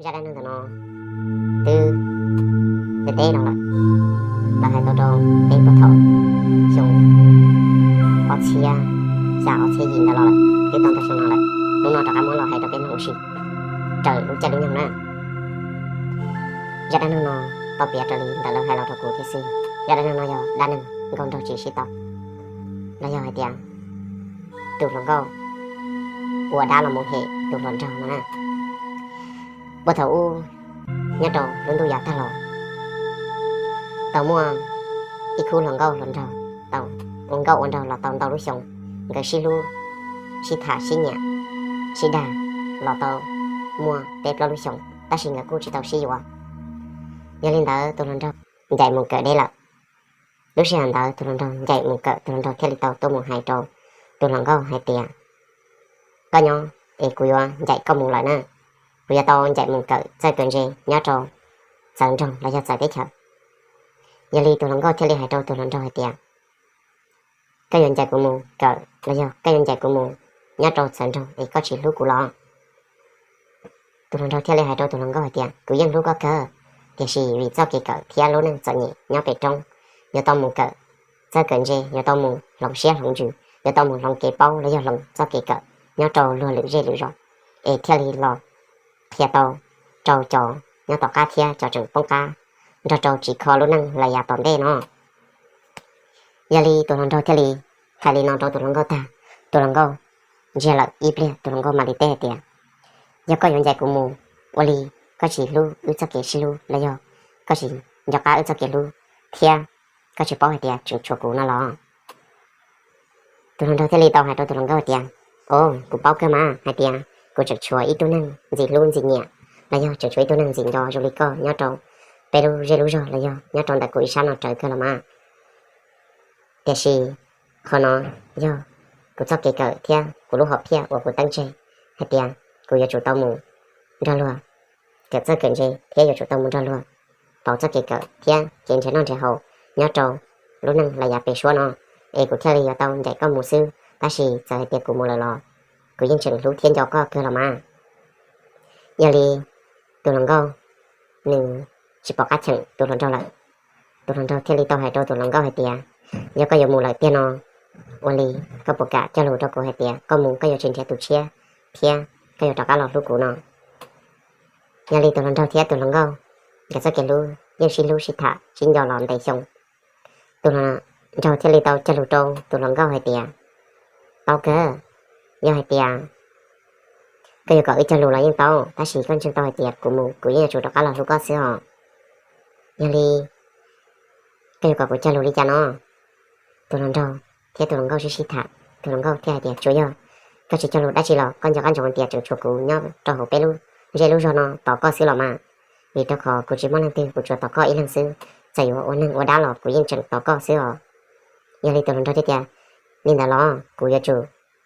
Zaj dab neeg ntawm no twb teb teb no lawm, lawv hais tau rau peb puag thaum xyoo ob txhiab xya ob txhiab yim ntawd los lawm, twb tau ntau xyoo no lawm. Hnub no rov qab muab los hais rau peb mloog ua si raws lub caij lub nyoog na. Zaj dab neeg no tau piav raws li ntawm lawv hais los rau kuv thiab xwb. Zaj dab neeg no yog dab neeg nkauj nraug tsis sib tau, los yog hais tias tus hluas nkauj ua dab los mus hem tus hluas nraug no na. Puag thaum ub, nyob rau lub ntuj yav tag los, tau muaj ib khub hluas nkauj hluas nraug tau ua nkauj ua nraug los tau ntau lub xyoo, nkawd sib hlub, sib tham sib nyiam, sib dag los tau muaj peb plaub lub xyoo, tab sis nkawd kuj tsis tau sib yuav. Yog li ntawd tus hluas nraug ncaim mus kawm deb lawm. Lub sij hawm ntawd tus hluas nraug ncaim mus kawm, tus hluas nraug thiaj li tau tuaj mus hais rau tus hluas nkauj hais tias, koj nyob es kuv yuav ncaim koj mus lawm na, kuv yuav tau ncaim mus kawm txawj kawm ntse nyob rau txawv nroog los yog txawv teb chaws. Yog li tus hluas nkauj thiaj li hais rau tus hluas nraug hais tias, koj yuav ncaim kuv mus kawm los yog koj yuav ncaim kuv mus nyob rau txawv nroog es koj tsis hlub kuv los? Tus hluas nraug thiaj li hais rau tus hluas nkauj hais tias, kuv yeej hlub koj kawg, tiam sis vim txoj kev kawm thiab lub neej txom nyem nyob pem roob, yuav tau mus kawm txawj kawm ntse, yuav tau mus hloov siab hloov ntsws, yuav tau mus hloov kev paub los yog hloov txoj kev kawm nyob rau luag lwm zej lwm zos, es thiaj li los qhia tau rau cov nyob tom qab thiab cov tseem poob qab nrog rau tsis kho lub neej lawm yav tom ntej no. Yog li tus hluas nraug thiaj li hais li no rau tus hluas nkauj tag, tus hluas nkauj ntsiag lawm ib pliag tus hluas nkauj mam li teb hais tias, yog koj yuav ncaim kuv mus, ua li koj tsis hlub wb txoj kev sib hlub los yog koj tsis nco qab wb txoj kev hlub thiab koj tsis paub hais tias tseem tshuav kuv no los? Tus hluas nraug thiaj li tau hais rau tus hluas nkauj hais tias, o, kuv paub kawg mas hais tias kuv tseem tshuav ib tug neeg ntxim hlub ntxim nyiam los yog tseem tshuav ib tug neeg ntxim nco zoo li koj nyob rau peb lub zej lub zog los yog nyob rau ntawm kuv ib sab no rawv kawg los mas. Tiam sis qhov no yog kuv txoj kev kawm thiab kuv lub hom phiaj uas kuv teeb tseg hais tias kuv yuav tsum tau mus nrog luag kawm txawj kawm ntse thiab yuav tsum tau mus nrog luag pauv txoj kev kawm thiab kev nrhiav noj nrhiav haus nyob rau lub neej lawm yav pem suab no, es kuv thiaj li yuav tau ncaim koj mus xwb. Tab sis txawm hais tias kuv mus lawm los kuv yeej tseem hlub thiab nco koj kawg los mas. Yog li tus hluas nkauj nws tsis pom qab cheem tus hluas nraug lawm. Tus hluas nraug thiaj li tau hais rau tus hluas nkauj hais tias, yog koj yuav mus lawm tiag no, ua li koj puas kam cog lus rau kuv hais tias koj mus koj yuav tsis nrhiav tus tshiab thiab koj yuav rov qab los hlub kuv no? Yog li tus hluas nraug thiab tus hluas nkauj nkawd txoj kev hlub yeej sib hlub sib tham sib nco los ntev xyoo. Tus hluas nraug thiaj li tau cog lus rau tus hluas nkauj hais tias, tau kawg, yog hais tias koj yuav kom wb cog lus los yeej tau, tab sis koj ntseeg tau hais tias kuv mus kuv yeej yuav tsum rov qab los hlub koj xwb os. Yog li koj yuav kom kuv cog lus li cas no? Tus hluas nraug thiab tus hluas nkauj sib sib tham, tus hluas nkauj thiaj hais tias, tsuas yog koj tsis cog lus dab tsi los koj nco qab ntsoov tias tseem tshuav kuv nyob rau hauv peb lub zej lub zog no tos koj xwb los mas. Vim rau qhov kuv tsis muaj leej twg, kuv tsuas tos koj ib leeg xwb. Txawm yuav ua neeg ua dab los kuv yeej tseem tos koj xwb os. Yog li tus hluas nraug thiaj tias, li ntawd los kuv yuav tsum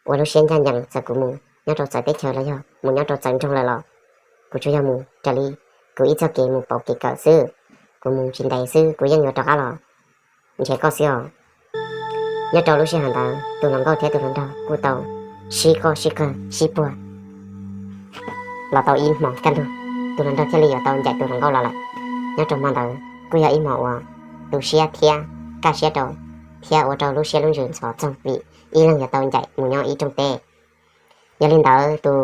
ua lub siab ncaj ncees, txawm kuv mus nyob rau txawv teb chaws los yog mus nyob rau txawv nroog lawm los kuv tsuas yog mus raws li kuv ib txoj kev mus pauv kev kawm xwb. Kuv mus tsis ntev xwb kuv yeej yuav rov qab los nrhiav koj xwb os. Nyob rau lub sij hawm ntawd tus hluas nkauj thiab tus hluas nraug kuj tau sib qoj sib qawg sib puag los tau ib hmos kaj ntug, tus hluas nraug thiaj li yuav tau ncaim tus hluas nkauj los lawm. Nyob rau hmo ntawd kuj yog ib hmo uas tu siab thiab kaj siab rau, thiab ua rau lub siab lub ntsws ntxhov txoog vim ib leeg yuav tau ncaim mus nyob ib rooj teb. Yog li ntawd tus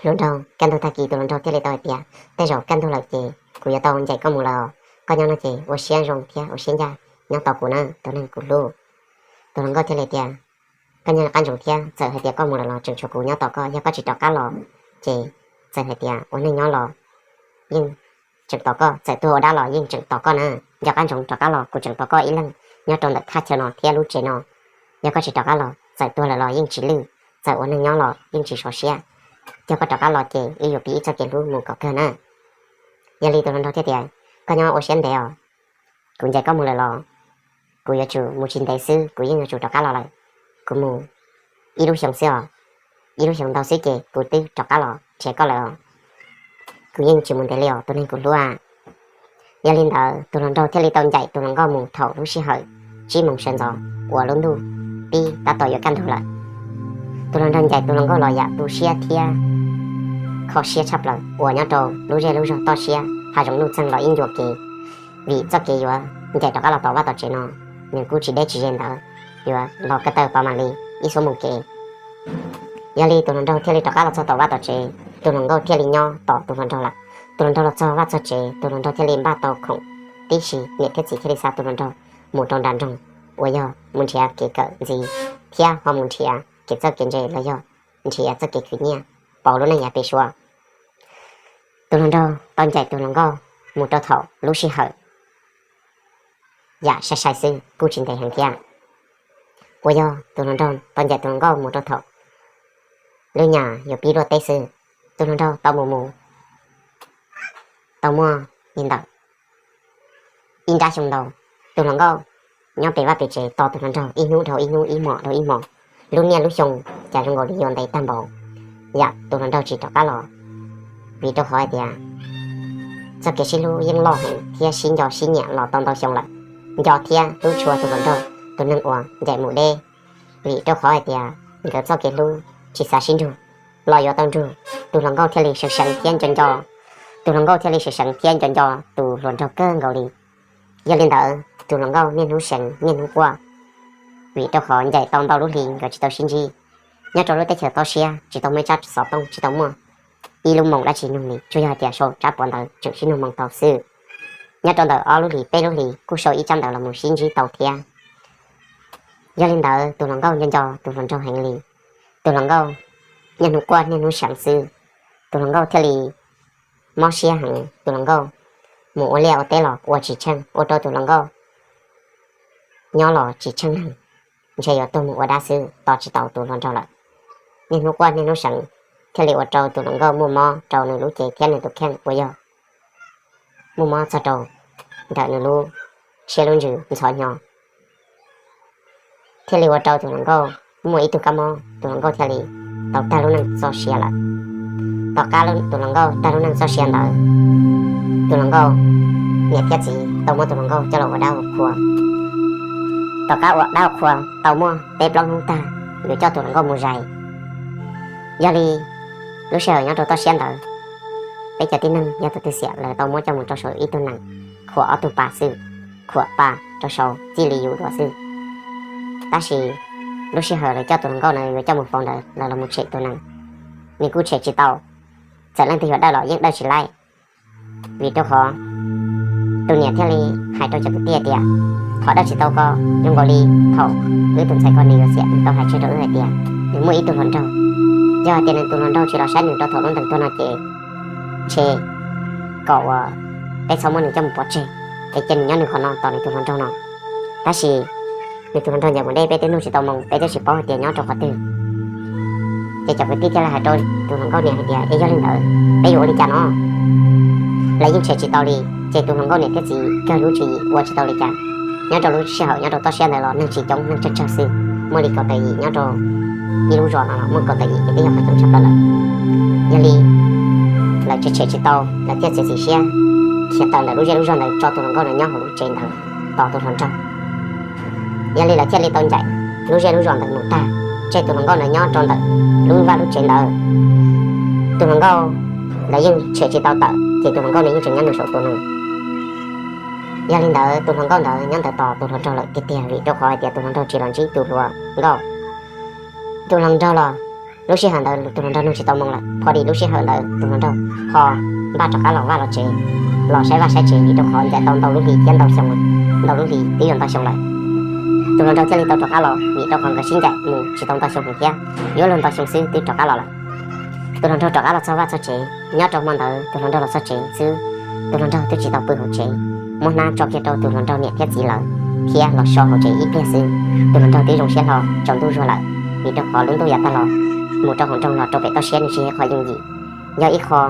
hluas nraug kaj ntug tag kis tus hluas nraug thiaj li tau hais tias, tej zaum kaj ntug lawm ces kuv yuav tau ncaim koj mus lawm os. Koj nyob no ces ua siab zoo thiab ua siab ncaj nyob tos kuv na tus neeg kuv hlub. Tus hluas nkauj thiaj li tias, koj nyob qab ntsoov thiab, txawm hais tias koj mus lawm los tseem tshuav kuv nyob tos koj, yog koj tsis rov qab los ces txawm hais tias ua neej nyob los yeej tseem tos koj, txawm tuag ua dab los yeej tseem tos koj na. Nco qab ntsoov rov qab los kuv tseem tos koj ib leeg nyob rau ntawm thaj chaw no thiab lub tsev no. Yog koj tsis rov qab los txawm tuag lawm los yeej tsis lwj, txawm ua neej nyob los yeej tsis sov siab. Yog koj rov qab los ces wb yuav piv ib txoj kev hlub mus kom kawg na. Yog li tus hluas nraug thiaj tias, koj nyob ua siab ntev os, kuv ncaim koj mus lawm los kuv yuav tsum mus tsis ntev xwb kuv yeej yuav tsum rov qab los lawm. Kuv mus ib lub xyoo xwb os, ib lub xyoo ntau xwb ces kuv twb rov qab los nrhiav koj lawm os. Kuv yeej tsis mus ntev li os tus neeg kuv hlub a. Yog li ntawd tus hluas nraug thiaj li tau ncaim tus hluas nkauj mus thaum lub sij hawm tsib moos sawv ntxov uas lub ntuj pib tab tom yuav kaj ntug lawm. Tus hluas nraug ncaim tus hluas nkauj los yam tu siab thiab kho siab tshaj plaws uas nyob rau lub zej lub zog toj siab hav zoov nuj txeeg los ib ncua kev, vim txoj kev yuav ncaim rov qab los tom vaj tom tsev no nws kuj tsis deb tsis ze ntawd, yuav los ko taw pas mam li ib xuab moos kev. Yog li tus hluas nraug thiaj li rov qab los txog tom vaj tom tsev, tus hluas nkauj thiaj li nyob tos tus hluas nraug lawm. Tus hluas nraug los txog vaj txog tsev, tus hluas nraug thiaj li npaj tau khoom tib si, niam thiab txiv thiaj li xa tus hluas nraug mus rau nram nroog uas yog mus nrhiav kev kawm ntxiv thiab ho mus nrhiav kev txawj kev ntse los yog nrhiav txoj kev khwv nyiaj pauv lub neej yav pem suab. Tus hluas nraug tau ncaim tus hluas nkauj mus rau thaum lub sij hawm yam sai sai xwb kuj tsis ntev heev thiab. Uas yog tus hluas nraug tau ncaim tus hluas nkauj mus rau thaum lub nyam yuav pib luaj teb xwb. Tus hluas nraug tau mus mus tau muaj li ntawm ib nrab xyoo ntau, tus hluas nkauj nyob pem vaj pem tsev tos tus hluas nraug ib hnub dhau ib hnub, ib hmos dhau ib hmos, lub niaj lub xyoo cas zoo nkaus li yuav ntev tag npaum yam tus hluas nraug tsis rov qab los. Vim rau qhov hais tias txoj kev sib hlub yeej loj heev thiab sib nco sib nyiam los tau ntau xyoo lawm, nco thiab hlub tshua tus hluas nraug tus neeg uas ncaim mus deb. Vim rau qhov hais tias nkawd txoj kev hlub tsis xav sib nrug los yuav tau nrug, tus hluas nkauj thiaj li seev seev thiab nco nco, tus hluas nkauj thiaj li seev seev thiab nco nco tus hluas nraug kawg nkaus li. Yog li ntawd tus hluas nkauj niaj hnub seev niaj hnub quaj, vim rau qhov ncaim tau ntau lub hli nkawd tsis tau sib ntsib. Nyob rau lub teb chaws toj siab tsis tau muaj ib tsab xov tooj, tsis tau muaj ib lub moos dab tsi nug li, tsuas yog hais tias sau tsab puav ntawv tseem sib nug moo tau xwb. Nyob rau ntawm ob lub hlis peb lub hlis kuj sau ib tsab ntawv los mus sib ntsib tau thiab. Yog li ntawd tus hluas nkauj nco nco tus hluas nraug heev li. Tus hluas nkauj niaj hnub quaj niaj hnub seev xwb, tus hluas nkauj thiaj li mob siab heev. Tus hluas nkauj mus ua liaj ua teb los ua tsis tsheej, ua rau tus hluas nkauj nyob los tsis tsheej neeg, ntshe yuav tuag mus ua dab xwb, tos tsis tau tus hluas nraug lawm. Niaj hnub quaj niaj hnub seev, thiaj li ua rau tus hluas nkauj muaj mob rau nws lub cev thiab nws tus kheej uas yog muaj mob txog rau ntawm nws lub siab lub ntsws ntxhov hnyo, thiaj li ua rau tus hluas nkauj muaj ib tug kab mob, tus hluas nkauj thiaj li tau tag lub neej txoj sia lawm. Tom qab tus hluas nkauj tag lub neej txoj sia ntawd, tus hluas nkauj niam thiab txiv tau muab tus hluas nkauj coj los ua dab ua qhua. Tom qab ua dab ua qhua tau muaj peb plaub hnub tag, yuav coj tus hluas nkauj mus zais. Yog li lub sij hawm nyob rau toj siab ntawd, peb cov tib neeg yog tus twg xiam lawv tau muab coj mus rau saum ib tug nees, khuam ob tug pas xwb, khuam pas rau saud txij li yus dua xwb. Tab sis lub sij hawm lawv coj tus hluas nkauj na yuav coj mus faus ntawd lawv los mus tshem tus nees, nws kuj tshem tsis tau. Txawm leej twg yuav dawj los yeej dawj tsis laib. Vim rau qhov tus niam thiaj li hais rau cov kwv tij tias, qhov dawj tsis tau ko zoo nkaus li thaum wb tus ntxhais ko nws yuav xiam nws tau hais tseg rau wb hais tias nws muaj ib tug hluas nraug. Yog hais tias nws tus hluas nraug tsis los saib nws rau thaum lub ntees tuag no ces ntshe kom uas peb txhob muab nws coj mus pov tseg, es cia nws nyob nws qhov no tos nws tus hluas nraug no. Tab sis nws tus hluas nraug ncaim mus deb, peb twb nug tsis tau moo, peb twb tsis paub hais tias nyob rau qhov twg. Ces cov kwv tij thiaj li hais rau tus hluas nkauj niam hais tias, es yog li ntawd peb yuav ua li cas no? Lawv yeej tshem tsis tau li. Ces tus hluas nkauj niam thiab txiv kawg lub tswv yim ua tsis tau li cas. Nyob rau lub sij hawm nyob rau toj siab ntawd los neeg tsis coob, neeg tsawg tsawg xwb, muaj li kaum tawm yim nyob rau ib lub zos no los muaj kaum tawm yim ces twb yog qhov coob tshaj plaws lawm. Yog li lawv tshem tshem tsis tau, lawv thiaj txiav txim siab khiav tawm ntawm lub zej lub zog ntawd tso tus hluas nkauj ntawd nyob hauv lub tsev ntawd tos tus hluas nraug. Yog li lawv thiaj li tau ncaim lub zej lub zos ntawd mus tag, tseg tus hluas nkauj ntawd nyob rau ntawm lub vaj lub tsev ntawd. Tus hluas nkauj ntawd yeej tshem tsis tau tawm, ces tus hluas nkauj ntawd yeej tseem nyob nws saum tus nees. Yog li ntawd tus hluas nkauj ntawd nyob ntawd tos tus hluas nraug lawm tiag tiag, vim rau qhov hais tias tus hluas nraug tsis los ntsib tus hluas nkauj. Tus hluas nraug los, lub sij hawm ntawd tus hluas nraug nug tsis tau moo lawm, pho dis lub sij hawm ntawd tus hluas nraug ho npaj rov qab los vaj los tsev, los saib vaj saib tsev, vim rau qhov ncaim tau ntau lub hli thiab ntau xyoo, ntau lub hli twb yuav ntau xyoo lawm. Tus hluas nraug thiaj li tau rov qab los, vim rau qhov nkawd sib ncaim mus tsis tau ntau xyoo heev thiab, yuav luag ntau xyoo xwb twb rov qab los lawm. Tus hluas nraug rov qab los txog vaj txog tsev, nyob rau hmo ntawd tus hluas nraug los txog tsev xwb, tus hluas nraug twb tsis tau pw hauv tsev, muab hnab tso kiag rau tus hluas nraug niam thiab txiv lawv, thiab los so hauv tsev ib pliag xwb, tus hluas nraug twb zoo siab hlo tsaus ntuj zuag lawm, vim rau qhov lub ntuj yav tag los mus rau hauv nroog los rau pem toj siab nws tsis yog qhov yooj yim, yog ib qho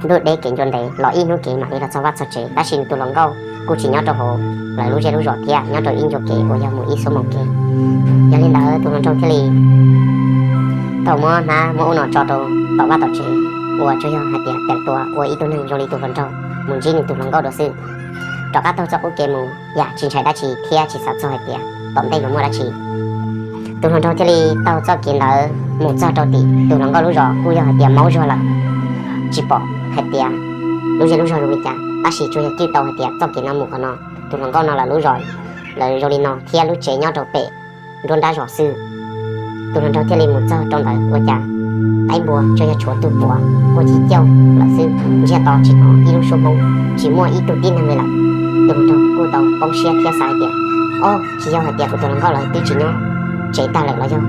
ntuj deb kev ncua ntev los ib hnub kev mam li los txog vaj txog tsev, tab sis tus hluas nkauj kuj tsis nyob rau hauv lawv lub zej lub zos thiab, nyob rau ib ncua kev uas yog mus ib xuab moos kev. Yog li ntawd tus hluas nraug thiaj li tau muab hnab muab ub no tso rau tom vaj tom tsev, uas tsuas yog hais tias teem tua ua ib tug neeg zoo li tus hluas nraug mus ntsib nws tus hluas nkauj dua xwb. Rov qab taug txoj qub kev mus yam tsis ntshai dab tsi thiab tsis xav txog hais tias tom ntej yuav muaj dab tsi. Tus hluas nraug thiaj li taug txoj kev ntawd mus txog rau tim tus hluas nkauj lub zos kuj yog hais tias maub zuag lawm. tsis pom hais tias lub zej lub zog zoo li cas, tab sis tsuas yog cwj tau hais tias txoj kev no mus qhov no, tus hluas nkauj no lawv lub zos lawv zoo li no thiab lub tsev nyob rau pem nruab nrab zos xwb. Tus hluas nraug thiaj li mus txog rau ntawd ua cas qaib npua tsuas yog tshuav tus puav quaj cig cauj lawm xwb, ntsiag to tsis hnov ib lub suab hmoob, tsis muaj ib tug tib neeg li lawm. Tus hluas nraug kuj tau poob siab thiab xav hais tias, ob, tsis yog hais tias kuv tus hluas nkauj lawv twb tsis nyob tsev tag lawm los yog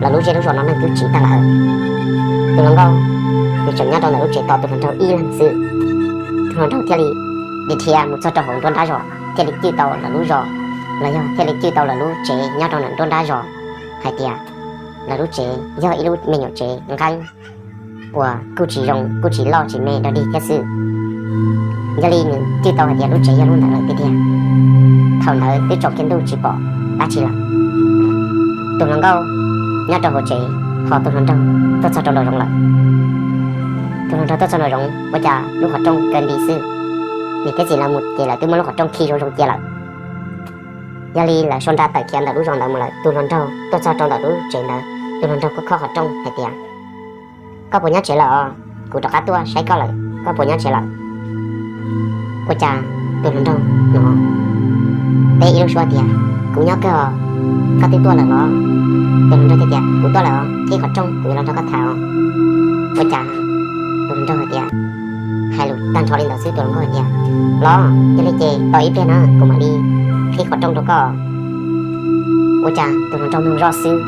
lawv lub zej lub zos no neeg twb tsiv tag lawm. Tus hluas nkauj nws tseem nyob rau ntawm lub tsev tos tus hluas nraug ib leeg xwb. Tus hluas nraug thiaj li dhia mus txog rau hauv nruab nrab zos thiaj li cwj tau lawv lub zos, los yog thiaj li cwj tau lawv lub tsev nyob rau ntawm nruab nrab zos hais tias lawv lub tsev yog ib lub me nyuam tsev nqeeb uas kuj tsis zoo kuj tsis loj tsis me dog dig thiab xwb. Yog li nws cwj tau hais tias lub tsev yog lub ntawd lawm tiag tiag. Thaum ntawd twb tsaus kiag ntuj tsis pom dab tsi lawm. Tus hluas nkauj nyob rau hauv tsev, ho tus hluas nraug tuaj txog rau nraum zoov lawm. Tus hluas nraug tuaj txog nraum zoov ua cas lub qhov rooj kaw nti xwb. Niam thiab txiv lawv mus ces lawv twb muab lub qhov rooj khi zoo zoo cia lawm. Yog li lawv sau nra tawm khiav ntawm lub zos ntawd mus lawm, tus hluas nraug tuaj txog rau ntawm lub tsev ntawd, tus hluas nraug kuj khob qhov rooj hais tias, koj puas nyob tsev lawm os? Kuv rov qab tuaj saib koj lawm, koj puas nyob tsev lawm? Ua cas tus hluas nraug hnov teb ib lub suab tias, kuv nyob kawg os, koj twb tuaj lawm los? Tus hluas nraug thiaj tias, kuv tuaj lawm os, qhib qhov rooj kuv yuav los nrog koj tham os. Ua cas tus hluas nraug hais tias, hais lus tag nrho li ntawd xwb tus hluas nkauj hais tias, los yog li ces tos ib pliag na kuv mam li qhib qhov rooj rau koj. Ua cas tus hluas nraug mloog zoj xwb,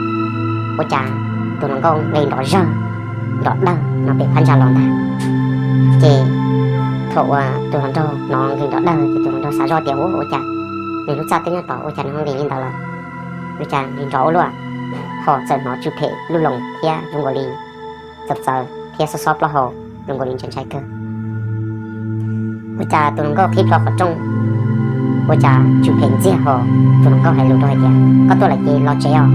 ua cas tus hluas nkauj nqis nrov zawg nrov dawg no pem phab ntsa los ntag. Ces thaum uas tus hluas nraug hnov nqis nrov dawg ces tus hluas nraug xav zoj tias, ua cas nws lub txaj twb nyob tod ua cas nws ho nqis li ntawd lawm? Ua cas nqis nrov ua luaj? Ho txawm hnov tsw phem luj loos thiab zoo nkaus li txawv txawv thiab xob xob plaub hau zoo nkaus li ntshai ntshai kawg. Ua cas tus hluas nkauj qhib plho qhov rooj, ua cas tsw phem ntxiag ho. Tus hluas nkauj hais lus rau hais tias, koj tuaj lawm ces los tsev os,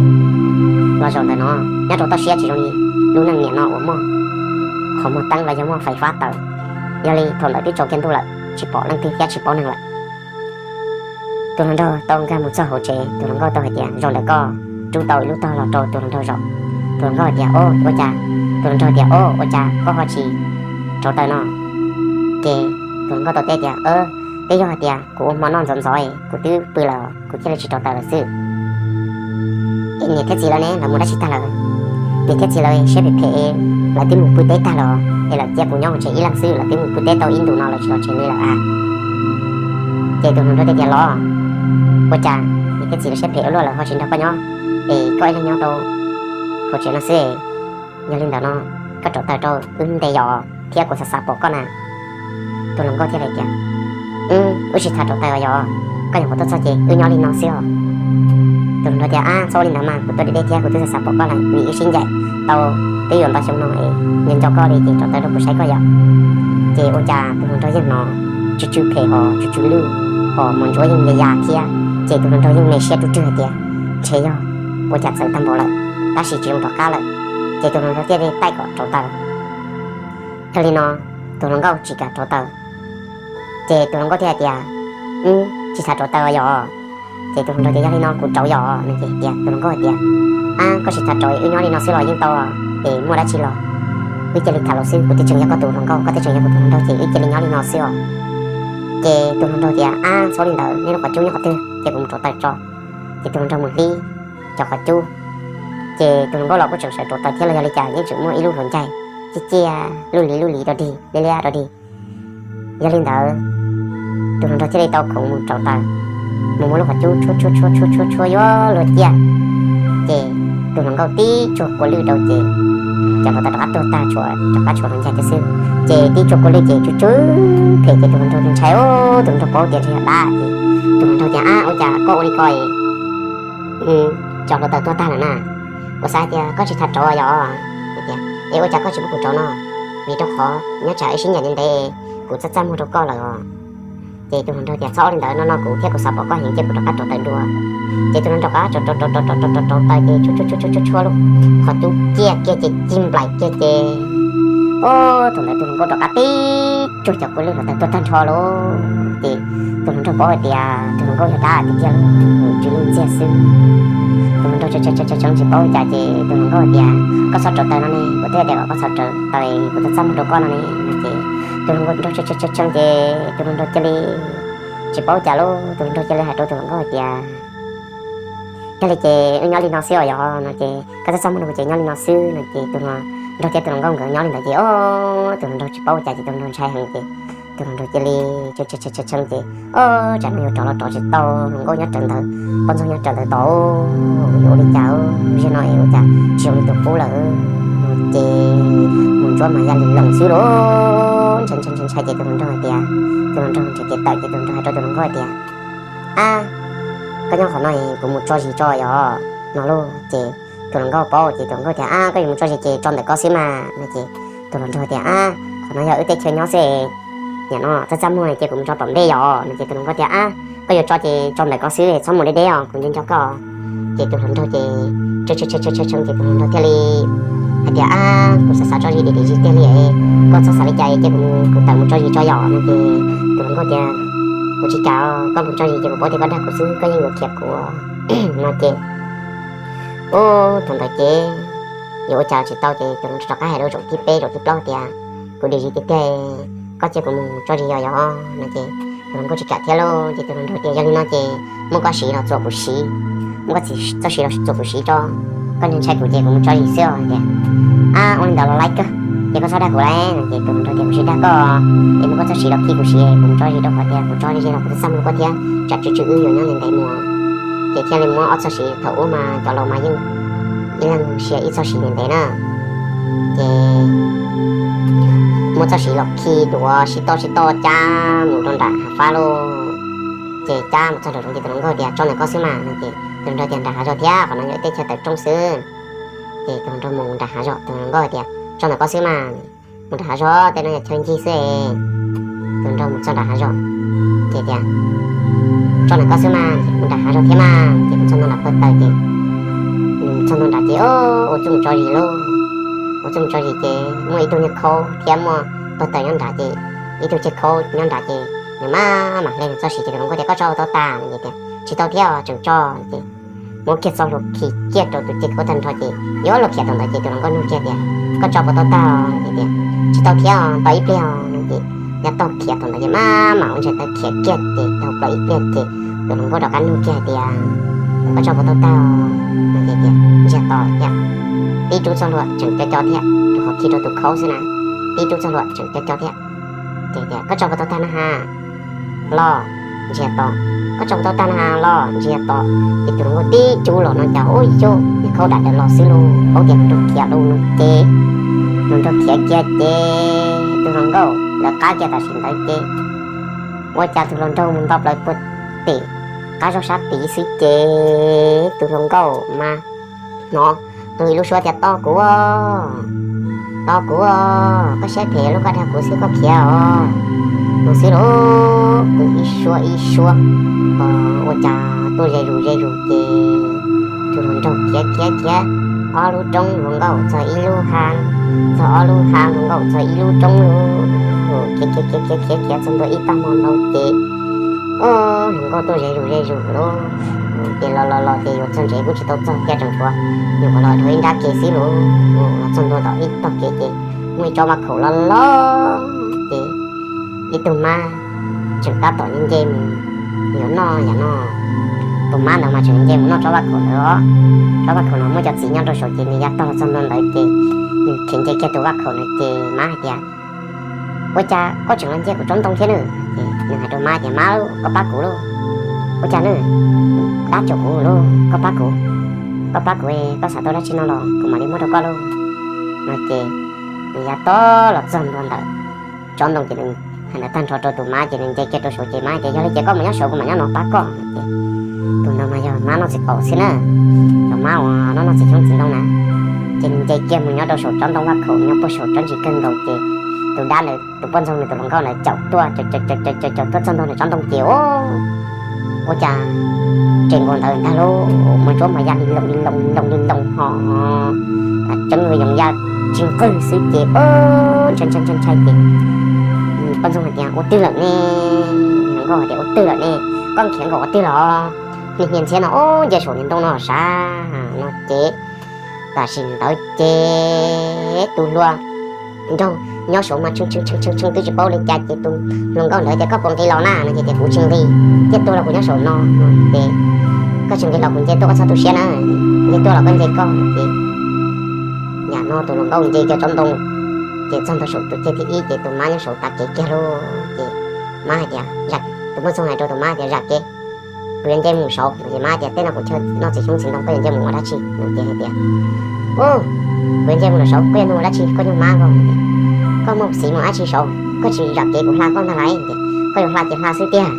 los zaum ntawm no, nyob rau toj siab tsis zoo li lub neej niam no uas muaj qhov muag teeb los yog muaj fais fab tawm. Yog li thaum ntawd twb tsaus kiag ntuj lawm tsis pom leej twg thiab tsis paub neeg lawm. Tus hluas nraug tau nkag mus txog hauv tsev, tus hluas nkauj tau hais tias, zaum ntawm koj rub tau ib lub tog los rau tus hluas nraug zaum. Tus hluas nkauj hais tias, o, ua cas? Tus hluas nraug hais tias, o, ua cas koj ho tsis rauv taws no? Ces tus hluas nkauj tau teb tias, twb yog hais tias kuv ua hmo noj ntxov ntxov es kuv twb pw lawm kuv thiaj li tsis rauv taws lawm xwb. Es niam thiab txiv lawv ne, lawv mus dab tsi tag lawm? Niam thiab txiv lawv siab phem phem, lawv twb mus pw teb tag lawm es lawv cia kuv nyob hauv tsev ib leeg xwb, lawv twb mus pw teb tau ib ntus no lawv tsis los tsev li lawm a. Ces tus hluas nraug thiaj tias, los, ua cas niam thiab txiv lawv siab phem ua luaj lawv ho tsis nrog koj nyob, es koj ib leeg nyob rau hauv tsev no xwb? Yog li ntawd no koj rauv taws rau wb nte yom, thiab kuv xav xav pom koj na. Tus hluas nkauj thiaj li tias, wb tsis tham rauv taws os yog, koj nyuam qhuav tuaj txog ces wb nyob li no xwb os. Tus hluas nraug tias, ab, txhob ua li ntawd mas, kuv tuaj deb deb thiab kuv twb xav xav pom koj lawm vim wb sib ncaim tau twb yuav ntau xyoo no es nco nco koj li ces rauv taws rau kuv saib koj yom. Ces ua cas tus hluas nraug yeej hnov tsw tsw phem hos tsw tsw lwj, hos mos ntsuav yeej ya ya thiab. Ces tus hluas nraug yeej me siab rub rwg hais tias, ntshe yog ua cas txawv tag npaum lawm, tab sis tsis zoo rov qab lawm. Ces tus hluas nraug thiaj li taij kom rauv taws. Yog li no tus hluas nkauj tsis kam rauv taws. Ces tus hluas nkauj thiaj hais tias, wb tsis xav rauv taws yog. Ces tus hluas nraug tias, yog li no kuv rauv yom no. Ces tias tus hluas nkauj hais tias, ab, koj tsis xav rauv wb nyob li no xwb los yeej tau, es muaj dab tsi los wb cia li tham los xwb, kuv twb tseem yog koj tus hluas nkauj, koj twb tseem yog kuv tus hluas nraug ces wb cia li nyob li no xwb os. Ces tus hluas nraug tias, ab, txhob li ntawd, nej lub qhov cub nyob qhov twg ces kuv mus rauv taws tso. Ces tus hluas nraug mus hlib cov qhov cub. Ces tus hluas nkauj los kuj tseem sawv rauv taws thiab los yog li cas yeej tseem muaj ib lub hluav ncaig ciaj ciaj luj li luj li rau dig liab liab rau dig. Yog li ntawd tus hluas nraug thiaj li tau khoov mus rauv taws, mus muab lub qhov cub tshuab tshuab tshuab tshuab tshuab tshuab yuav luag ciaj. Ces tus hluas nkauj tib tsuag kua lwj rau ces cov hluav taws rov qab tuag tag, tshuav rov qab tshuav hluav ncaig tiag xwb. Ces tib tsuag kua lwj ces tsw tsw phem ces tus hluas nraug ntshai, tus hluas nraug paub tias ntshe yog dab ces tus hluas nraug tias, ab, ua cas koj ua li ko es cov hluav taws tuag tag lawm na, kuv xav hais tias koj tsis tham rauv yog. Es ua cas koj tsis pub kuv rauv no? Vim rau qhov nyob tsam wb sib ncaim ntev ntev, kuv txaj txaj muag rau koj lawm os. Ces tus hluas nraug tias, txhob ua li ntawd, no no kuv thiab kuv xav pom koj heev ces kuv rov qab rauv taws dua. Ces tus hluas nraug rov qab rauv rauv rauv rauv rauv rauv taws ces tshuab tshuab tshuab tshuab tshuab lub qhov cub ciaj kiag ces cig nplaim kiag ces Ub, thaum ntawd tus hluas nkauj rov qab tib tsuag cov kua lwj los tawg tuag tag nrho lauj. Ces tus hluas nraug paub hais tias tus hluas nkauj yog dab tiag tiag lauj, tsw lwj ntxiag xwb. Tus hluas nraug tshee tshee tshee tshee tsis paub cas ces tus hluas nkauj hais tias, koj txhob rauv taws no ne, kuv twb hais tias kom koj txhob rauv taws, kuv txaj txaj muag rau koj no ne. No ces tus hluas nraug tshee tshee tshee tshee ces tus hluas nraug cia li tsis paub cas lauj, tus hluas nraug cia li hais rau tus hluas nkauj hais tias, yog li ces wb nyob li no xwb os yog? No ces koj txhob txaj muag rau kuv ces nyob li no xwb. No ces tus hluas nraug thiab tus hluas nkauj nkawd nyob li ntawd ces, o, tus hluas nraug tsis paub cas ces tus hluas nraug ntshai heev ces tus hluas nraug cia li tshee tshee tshee tshee ces, o, tsam no yuav rov los rov tsis tau, hluas nkauj nyob rawv ntawd, poj ntxoog nyob rawv ntawd tod, yuav ua li cas, zaum no es ua cas tsis zoo li tus qub lawm. Ces mus ntsuab mas ya li loos xwb lauj. Ntshai ntshai ntshai ntshai ces tus hluas nraug hais tias, tus hluas nraug nrhiav kev tawm ces tus hluas nraug hais rau tus hluas nkauj hais tias, ab, koj nyob qhov no kuv mus tso zis tso yog? No lauj ces tus hluas nkauj paub ces tus hluas nkauj tias, ab, koj yuav mus tso zis ces tso ntawm koj xwb mas. No ces tus hluas nraug tias, ab, qhov no yog wb teb chaws nyob xwb, nim no txaj txaj muag ces kuv mus tso tom ntej yog? No ces tus hluas nkauj tias, ab, koj yuav tso ces tso ntawm koj xwb, txhob mus deb deb os, kuv nco nco koj. Ces tus hluas nraug ces tshee tshee tshee tshee ces tus hluas nraug thiaj li hais tias, ab, kuv xav xav tso zis dim dim zis tiag li, koj txhob xav li cas, cia kuv, kuv tawm mus tso zis tso yom? No ces tus hluas nkauj tias, kuv tsis kam, koj mus tso zis ces kuv paub tias koj dag kuv xwb, koj yeej yuav khiav kuv. No ces, ub, thaum ntawd ces yuav ua cas tsis tau ces tus hluas nraug rov qab hais rau zaum thib peb zaum thib plaub tias, kuv dim zis tiag tiag, koj cia kuv mus tso zis yog yog? No ces tus hluas nkauj tsis kam thiab lauj. Ces tus hluas nraug tias, yog li no ces muab koj siv los txuas kuv siv, muab koj txoj siv los txuas kuv siv tso, koj ntshai kuv ces kuv mus tso zis xwb os. Tias, ab, ua li ntawd los laib kawg, ces koj txhob dag kuv lauj. No ces tus hluas nraug tias, kuv tsis dag koj, es muab koj txoj siv los khi kuv siv, kuv mus tso zis rau qhov tias kuv tso zis los kuv txaj txaj muag rau koj thiab tsam tsw tsw wb yuav nyob ntev ntev mus. Ces thiaj li muab ob txoj siv, thaum ub mas cov laus mas yeej ib leeg sia ib txoj siv ntev ntev na. Ces muab txoj siv los khi duav sib toj sib toj cab mus rau nram hav fab lauj. Ces cab mus txog nram zoov ces tus hluas nkauj tias, tso ntawm koj xwb mas. No ces tus hluas nraug tias, nram hav zog thiab, qhov no yog wb teb chaws tawm rooj xwb. Ces tus hluas nraug mus nram hav zog, tus hluas nkauj tias, tso ntawm koj xwb mas, mus nram hav zog, tej no yog chaw ncig xwb. Tus hluas nraug mus txog nram hav zog ces tias, tso ntawm koj xwb mas, mus nram hav zog thiab mas. Ces mus txog ntua nram pawg taws ces, mus txog ntua nrad ces, o, ua txuj mus tso zis lauj. Ua txuj mus tso zis ces muaj ib tug niag khaub thiab muaj pawg taws nyob nrad ces, ib tug ceg khaub nyob nrad ces nws maj mam hle nws txoj siv ces tus hluas nkauj tias, koj tso puas tau tag? No ces tias, tsis tau thiab os, tseem tso. Ces muab kiag txoj hlua khi kiag rau tus ceg khaub tag nrho ces yuav luag khiav thaum ntawd ces tus hluas nkauj nug kiag tias, koj tso puas tau tag? Ces tias, tsis tau thiab os, tos ib pliag os. No ces yav tag khiav thaum ntawd ces maj mam ua ntsais taw khiav kiag ces tau plaws ib pliag ces tus hluas nkauj rov qab nug kiag hais tias, koj tso puas tau tag? No ces tias, ntsiag to thiab, tib rub txoj hlua tseem co co thiab, rau qhov khi rau tus khaub xwb na, tib rub txoj hlua tseem co co thiab. Ces tias, koj tso puas tau tag na has? Los ntsiag to. Koj tso puas tau tag na has? Los ntsiag to. Ces tus hluas nkauj tib rub los no cas ub yog niag khaub dam daws los xwb lauj, paub tias hluas nraug khiav lauj no ces, hluas nraug khiav kiag ces tus hluas nkauj lawv qab kiag tam sim ntawd ces ua cas tus hluas nraug mus nto plaws puag tim qab zog sab tid xwb ces tus hluas nkauj mas hnov tus ib lub suab tias, tos kuv, tos kuv, koj siab phem los koj dag kuv xwb koj khiav os. No xwb lauj, tus ib suab ib suab ua cas tuaj ze zus ze zus ces tus hluas nraug khiav khiav khiav ob lub roob hluas nkauj txog ib lub hav, txog ob lub hav hluas nkauj txog ib lub roob lauj. Khiav khiav khiav khiav khiav khiav txog ntua ib tag hmo ntawd ces hluas nkauj tuaj ze zus ze zus lauj. Ces los los los ces yuav txog ntsev kuj tsis tau txog thiab, tseem tshuav nyuam qhuav los dhau ib nrab kev xwb lauj. Los txog ntua tom ib tog kev ces muaj ib tsob vaj khaum loj loj ces ib tug mab tseem tab tom nce mus yuav noj yam no. Tus mab ntawd mas tseem nce mus noj tsob vaj khaum ntawd os. Tsob vaj khaum no muaj cov txiv nyob rau saum ces nws yav tag los txog ntua ntawd ces nws khiav nce kiag tus vaj khaum ntawd ces mab hais tias, ua cas koj tseem los nce kuv tsob ntoo thiab na? Ces nws hais rau mab tias, mab lauj, koj pab kuv lauj. Ua cas na? Dab caum kuv lauj, koj pab kuv, koj pab kuv, koj xav tau dab tsi no los kuv mam li muab rau koj lauj. No ces nws yav tag los txog ntua ntawm tsob ntoo ces nws hais ntawd tag nrho rau tus mab ces nws nce kiag rau saud ces mab tias, yog li ces koj mus nyob saud kuv mam nyob no pab koj. Ces tus ntawd mas yog mab noj txiv qaub xwb na, cov mab uas noj noj txiv xyoob txiv ntoo na. Ces nws nce kiag mus nyob rau saum tsob ntoo vaj khaum nyob puag saum tsob ntsis kawg nkaus ces tus dab ntawd tus poj ntxoog nws tus hluas nkauj ntawd caum tuaj caum caum caum caum caum tuaj txog ntua ntawm tsob ntoo ces ua cas tsev nkaus ntawd ntag lauj, mas ntsuab mas ya li loo li loo li loo li loo ho, tseeb yoov ya tsis nqwg xwb ces ntshai ntshai ntshai ntshai ces poj ntxoog hais tias, Ua twg lawm ne? Hluas nkauj hais tias, Ua twg lawm ne? Koj khiav nkaum ua twg los? Niag hnia ntxhiab no, Ub, nce saum niag ntoo no sav no ces tam sim ntawd ces tus hluas nraug nyob saum mas tshee tshee tshee tshee twb tsis paub li cas ces tus hluas nkauj ntawd tias, Koj puas nqis los na? No ces tias, Kuv tsis nqis, thiaj tuag los kuv nyob saum no. No ces, Koj tsis nqis los kuv nce tuaj, koj txhob tu siab na, nce tuaj los koj nce koj. Ces yam no tus hluas nkauj nce kiag tsob ntoo ces txog ntawm saum tus ceg thib ib ces tus mab nyob saum tav kev kiag lauj. Ces mab hais tias, tus poj ntxoog hais rau tus mab tias, Zam kev, kuv yuav nce mus saud. No ces mab tias, Tej no kuv chaw noj txiv xyoob txiv ntoo, koj yuav nce mus ua dab tsi? No ces hais tias, Ub, kuv yuav nce mus lawm saud, koj yuav mus ua dab tsi? Koj nyuag mab ko. Koj muaj xiv mus dab tsi saud? Koj tsis zam kev kuv hla koj ntag lauj. Koj yuav hla ces hla xwb tiag.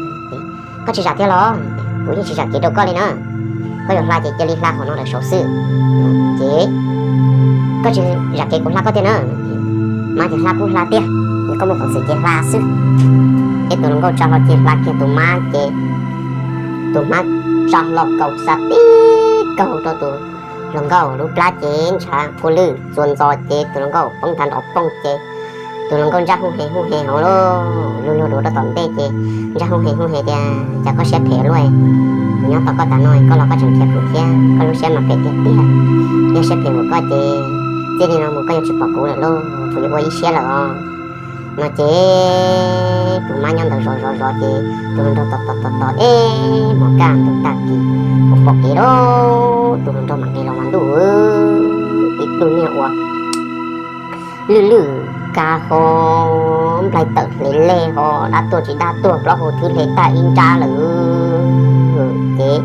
Koj tsis zam tiag los? Kuv yeej tsis zam kev rau koj li na. Koj yuav hla ces cia li hla qhov no lawm saud xwb. Ces koj tsis zam kev kuv hla koj tiag na. Mab tias, Hla kuj hla tiag, koj muaj peev xwm ces hla xwb. Ces tus hluas nkauj tsa hlo ces hla kiag tus mab ces tus mab tsa hlo kaus xav tib kaug rau tus hluas nkauj lub plab ces ntshav kua lwj txuas ntxos ces tus hluas nkauj poob nrov poog ces tus hluas nkauj ntsaj huj he huj he hauv lauj, luag luag duav rau tom ntej ces ntsaj huj he huj he tias, Cas koj siab phem luaj? Kuv nyob tos koj tas no koj los koj tseem khiav kuv thiab, koj lub siab mas phem tiag tiag. Yog siab phem npaum koj ces txij li no mus koj yuav tsis pom kuv lawm lauj, kuv yuav ua ib siab lawm os. No ces tus mab nyob ntawd zov zov zov ces tus hluas nraug tos tos tos tos ib hmos kaj ntug tag kis ua pom kev lauj, tus hluas nraug mam nqis los mas ntuj, ib tug niag ua lwj lwj kab ho nplaig tawm hle lej ho dab tuag tsis dab tuag plaub hau thwb hle tag ib nrab lawm. Ces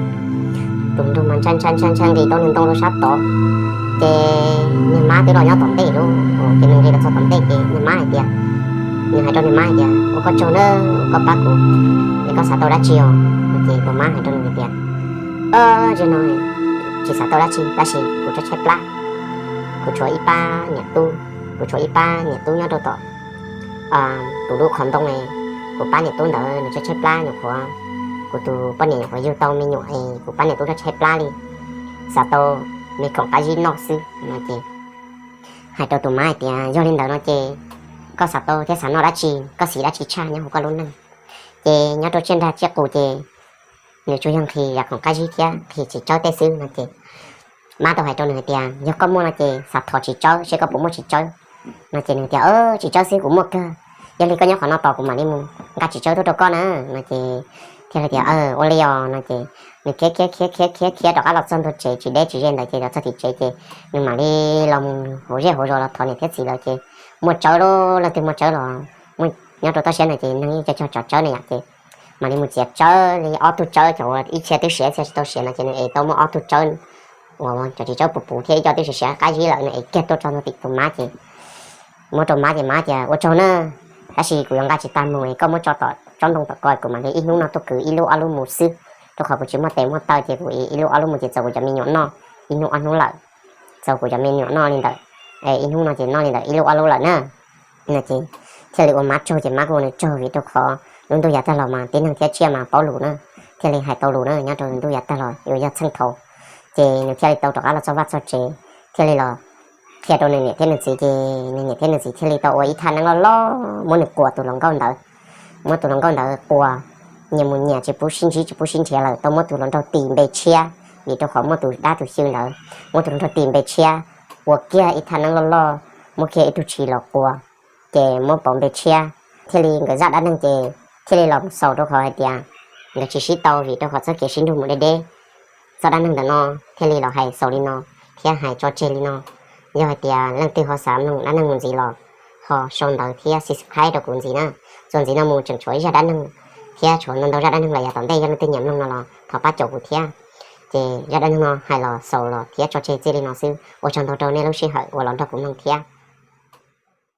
tus hluas nraug mas ntshai ntshai ntshai ntshai nqis tau niag ntoo rau sab tod. Ces niag mab twb los nyob tom ntej lauj, ces nws nqis los txog tom ntej ces niag mab hais tias, nws hais rau niag mab hais tias, Ua koj tsaug na, koj pab kuv, es koj xav tau dab tsi os? Ces tus mab hais rau nws hais tias, Ub, zaum no tsis xav tau dab tsi tab sis kuv tshaib tshaib plab, kuv tshuav ib pab niam tub, kuv tshuav ib pab niam tub nyob rau tom tus lub qhov ntoo, kuv pab niam tub ntawd nws tshaib tshaib plab nyuam qhuav, kuv tus poj niam nyuam qhuav yug tau me nyuam es kuv pab niam tub tshaib tshaib plab li, xav tau me khoom qab zib noj xwb. No ces hais rau tus mab hais tias, Yog li ntawd no ces koj xav tau thiab xav noj dab tsi, koj xis dab tsi tshaj nyob hauv koj lub neej? Ces nyob rau tsiaj nrag tsiaj qus ces nws tsuas yog nqhis yam khoom qab zib thiab nqhis txiv tsawb tej xwb. No ces mab tau hais rau nws hais tias, Yog koj muaj no ces xav thov txiv tsawb seb koj puas muaj txiv tsawb. No ces nws tias, Txiv tsawb xwb kuv muaj kawg, yog li koj nyob qhov no tos kuv mam li mus nqa txiv tsawb tuaj rau koj na. No ces thiaj li tias, Ua li os. No ces nws khiav khiav khiav khiav khiav khiav rov qab los txog ntua tsev tsis deb tsis ze ntawd ces los txog tim tsev ces nws mam li los mus hauv zej hauv zos los thov niam thiab txiv lawm ces muaj tsawb lauj, leej twg muaj tsawb los muaj nyob rau toj siab ntawd ces neeg yeej cog cog tsawb na yom ces mam li mus txiav tsawb li ob tug tsawb cov uas ib txhia twb siav ib txhia tsis tau siav no ces nws ev tau muaj ob tug tsawb uas cov txiv tsawb puv puv thiab ib co twb siav siav qab zib lawm no ev kiag tuaj tso ntua tim tus mab ces muab rau mab ces mab tias, Ua tsaug na, tab sis kuv yuav nqa tsis tag mus es koj muab tso tom tsob ntoo tom ko kuv mam li ib hnub no tuaj kwv ib lub ob lub mus xwb, rau qhov kuv tsis muaj tes muaj taw ces kuv ib lub ob lub mus ces txaus kuv cov me nyuam noj ib hnub ob hnub lawm, txaus kuv cov me nyuam noj li ntawd, ib hnub no ces noj li ntawd ib lub ob lub lawm na. No ces thiaj li ua mab tsaug ces mab kuj ua nws tsaug vim rau qhov lub ntuj yav tag los mas tib neeg thiab tsiaj mas paub lus na, thiaj li hais tau lus na, nyob rau ntuj yav tag los yuav yog txheej thaum. Ces nws thiaj li tau rov qab los txog vaj txog tsev, thiaj li los qhia rau nws niam thiab nws txiv ces nws niam thiab nws txiv thiaj li tau ua ib thaj neeb loj loj muab nws quas tus hluas nkauj ntawd. Muab tus hluas nkauj ntawd quas nyias mus nyias tsis pub sib ntsib tsis pub sib nrhiav lawm, tau muab tus hluas nraug tis npe tshiab, vim rau qhov muaj tus dab tus xyw ntawd, muab tus hluas nraug tis npe tshiab, ua kiag ib thaj neeb loj loj, muab kiag ib tug tshis los quas, ces muab pauv npe tshiab, thiaj li nkawd zaj dab neeg ces thiaj li los xaus rau qhov hais tias nkawd tsis sib tau vim rau qhov txoj kev sib nrug mus deb deb. Txoj dab neeg ntawm no thiaj li los hais xaus li no thiab hais tso tseg li no. Yog hais tias leej twg ho xav mloog dab neeg mus ntxiv los ho sau ntawv thiab subscribe rau kuv ntxiv na. Txuas ntxiv no mus tseem tshuav ib zaj dab neeg thiab tshuav ntau ntau zaj dab neeg lawm, yav tom ntej yog leej twg nyiam mloog no los thov pab caum kuv thiab. Ces zaj dab neeg no hais los xaus los thiab tso tseg txij li no xwb, ua tsaug ntau rau nej lub sij hawm uas los nrog kuv mloog thiab.